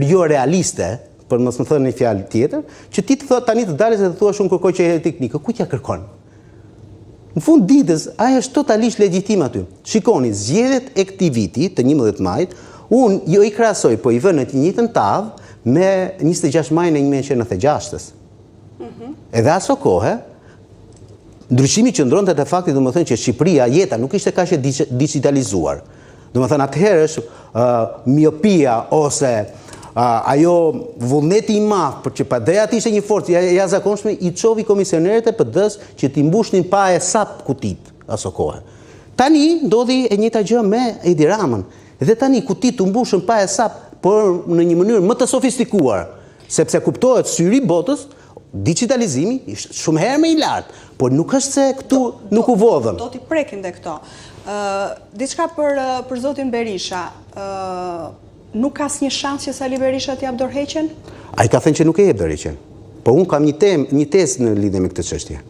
jo realiste, për mos më thënë një fjalë tjetër, që ti të thotë tani të dalësh dhe të thuash unë kërkoj që hetim teknik, kujt ja kërkon? Në fund ditës, ai është totalisht legjitim aty. Shikoni, zgjedhjet e këtij viti, të 11 majit, unë jo i krahasoj, po i vë në të njëjtën tavë me 26 majin e 1996-ës. Mhm. Edhe aso kohe, ndryshimi qëndronte te fakti, domethënë që Shqipëria, jeta nuk ishte kaq e digitalizuar. Domethënë atëherë është miopia ose ajo vullneti i madh për që PD-ja të ishte një forcë e jashtëzakonshme i çovi komisionerët e PD-së që t'i mbushnin pa hesap kutitë aso kohe. Tani ndodhi e njëjta gjë me Edi Ramën. Dhe tani kutitë u mbushën pa hesap, por në një mënyrë më të sofistikuar, sepse kuptohet syri i botës Digjitalizimi është shumë herë më i lartë, por nuk është se këtu nuk u vodhën. Do t'i prekim dhe këto. Diçka për për zotin Berisha, nuk ka asnjë shans që Sali Berisha të japë dorëheqjen? Ai ka thënë që nuk e jep dorëheqjen. Po unë kam një temë, një tezë në lidhje me këtë çështje.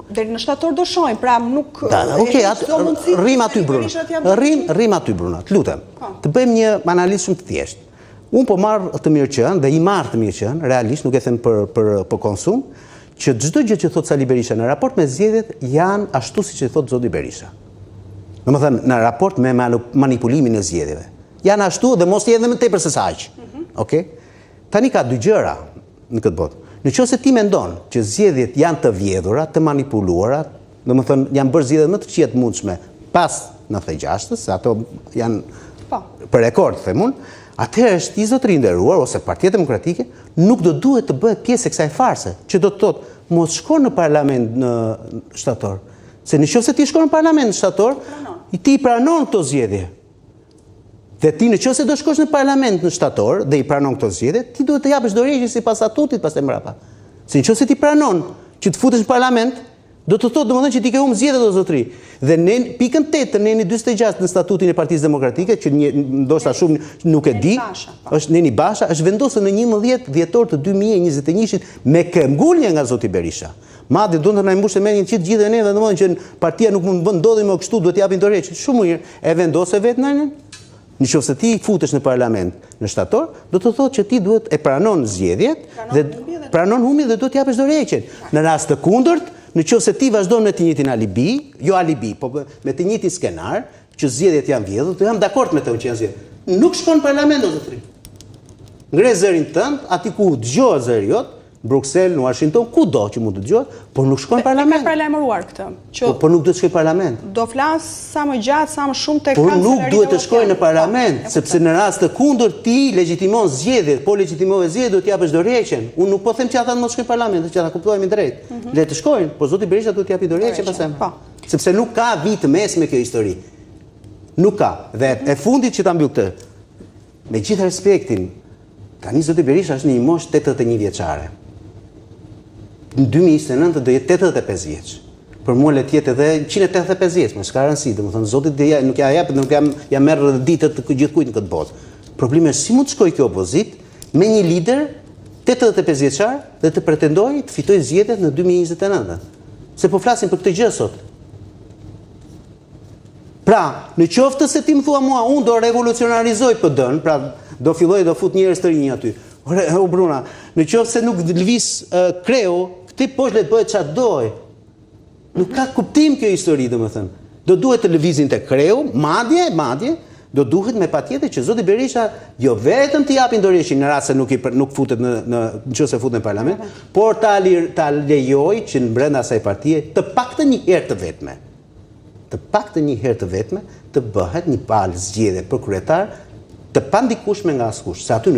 Deri në shtator do shohim, pra nuk Da, okay, atë, rrim aty Bruna. Rrim, rrim aty Bruna, të lutem. Po. Të bëjmë një analizë shumë të thjeshtë. Unë po marr të mirëqenë dhe i marr të mirëqenë, realisht nuk e them për për për konsum, që çdo gjë që thotë Sali Berisha në raport me zgjedhjet janë ashtu siç e thotë zoti Berisha. Domethënë në raport me manipulimin e zgjedhjeve. Janë ashtu dhe mos jenë edhe më tepër se sa aq. Mm -hmm. Okej? Tani ka dy gjëra në këtë botë. Në qoftë se ti mendon që zgjedhjet janë të vjedhura, të manipuluara, Domethënë, janë bërë zgjedhjet më të këqija të mundshme pas 96-ës, se ato janë po. për rekord, them unë, atëherë është ti zotëri i nderuar, ose Partia Demokratike, nuk do duhet të bëhet pjesë e kësaj farse, që do të thotë, mos shko në parlament në shtator. Se në qoftë se ti shkon në parlament në shtator, ti i pranon këto zgjedhje. Dhe ti në qoftë se do shkosh në parlament në shtator dhe i pranon këto zgjedhje, ti duhet të japësh dorëheqje sipas statutit pastaj mbrapa. Se në qoftë se ti pranon që të futesh në parlament, do të thotë domethënë që ti ke humbë zgjedhjet o zotëri. Dhe në pikën 8 të nenit 46 në statutin e Partisë Demokratike, që një, ndoshta shumë nuk e di, po. është neni Basha, është vendosur në 11 dhjetor të 2021-shit me këmbgulje nga zoti Berisha. Madje donte të na mbushte mendjen që të gjithëve ne, domethënë që partia nuk mund të ndodhi më kështu, duhet të japin dorëheqje. Shumë mirë, e vendose vetë nenin. Në qoftë se ti futesh në parlament në shtator, do të thotë që ti duhet e pranon zgjedhjet dhe pranon humbjen dhe duhet të japësh dorëheqjen. Në rast të kundërt, në qoftë se ti vazhdon me të njëjtin alibi, jo alibi, po me të njëjtin skenar, që zgjedhjet janë vjedhur, të jam dakord me të që janë zgjedhjet. Nuk shkon në parlament o zotëri. Ngre zërin tënd, aty ku dëgjohet zëri jot, Bruksel, në Washington, kudo që mund të dëgjohet, por nuk shkon në parlament. E ka paralajmëruar këtë. Që po, po nuk duhet të shkojë në parlament. Do flas sa më gjatë, sa më shumë te Por nuk duhet të shkojë në parlament, po, sepse në rast të kundërt ti legjitimon zgjedhjet, po legjitimove zgjedhjet, duhet të japësh dorëheqjen. Unë nuk po them që ata mos shkojnë në parlament, që ta kuptohemi drejt. Mm -hmm. Le të shkojnë, por zoti Berisha duhet të japë dorëheqjen pastaj. Po. Sepse nuk ka vijë të mesme kjo histori. Nuk ka. Dhe e fundit që ta mbyll këtë. Me gjithë respektin, tani zoti Berisha është në një moshë 81 vjeçare. Në 2029 do jetë 85 vjeç. Për mua le të jetë edhe 185 vjeç, më s'ka rëndësi, domethënë Zoti do ja nuk ja jep, nuk ja ja merr ditët të gjithkujt në këtë botë. Problemi është si mund të shkojë kjo opozitë me një lider 85 vjeçar dhe të pretendojë të fitojë zgjedhjet në 2029. Se po flasim për këtë gjë sot. Pra, në qoftë se ti më thua mua, unë do revolucionarizoj PD-n, pra do filloj do fut njerëz të rinj aty. Ore, o Bruna, në qoftë se nuk lëviz uh, kreu, këtej poshtë le të bëhet çfarë dojë. Nuk ka kuptim kjo histori, domethënë. Do duhet të lëvizin te kreu, madje, madje, do duhet me patjetër që zoti Berisha jo vetëm të japin dorëheqjen në rast se nuk i nuk futet në në nëse futet në parlament, por ta lir, ta lejojë që në brenda asaj partie të paktën një herë të vetme. të paktën një herë të vetme të bëhet një palë zgjedhje për kryetar të pandikueshme nga askush, se aty nuk.